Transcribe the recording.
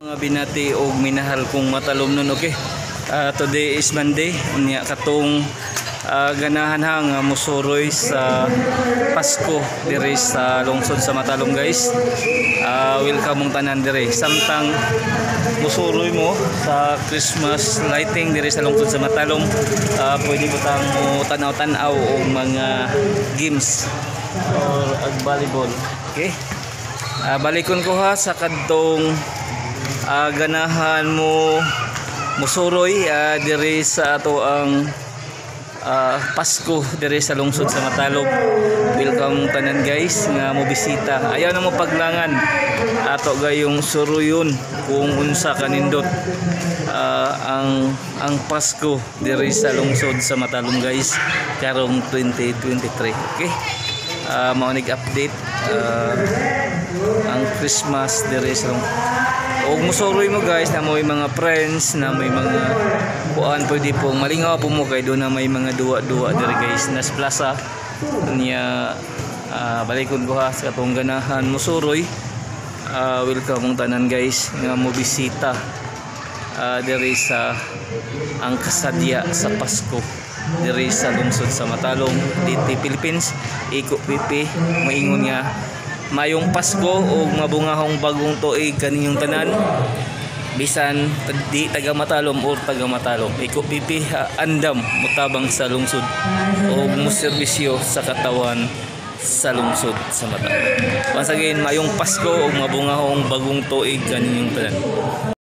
Mga binati og minahal kong Matalomnon, okay. Today is Monday, unya katong ganahan ha nga musuroy sa Pasko diri sa lungsod sa Matalom, guys. Welcome mong tanan diri. Samtang musuroy mo sa Christmas lighting diri sa lungsod sa Matalom, pwede mo tang mo tanaw-tanaw og mga games or ag volleyball. Okay? Balikon ko ha sa kadtong ganahan mo musuroy diri sa ato ang Pasko diri sa lungsod sa Matalom. Welcome tanan, guys, nga mo bisita. Ayaw na mo paglangan ato gayong suruyon kung unsa kanindot ang Pasko diri sa lungsod sa Matalom, guys, karong 2023. Okay? Mao nig update ang Christmas diri sa lungsod. Og musuroy mo, guys, na may mga friends, na may mga kuan, pwede pong malingaw po mo kay doon na may mga duwa-duwa diri, guys, nas plaza niya. Balikon ko ha sa katong ganahan musuroy. Welcome mong tanan, guys, nga mo bisita diri sa ang kasadya sa Pasko diri sa lungsod sa Matalom, DT Philippines. Iko PP maingon nga mayong Pasko ug mabungahong bagong tuig kaninyong tanan, bisan di taga Matalom or taga Matalom. Iko PP andam mutabang sa lungsod o muserbisyo sa katawan sa lungsod sa Matalom. Once again, mayong Pasko ug mabungahong bagong tuig kaninyong tanan.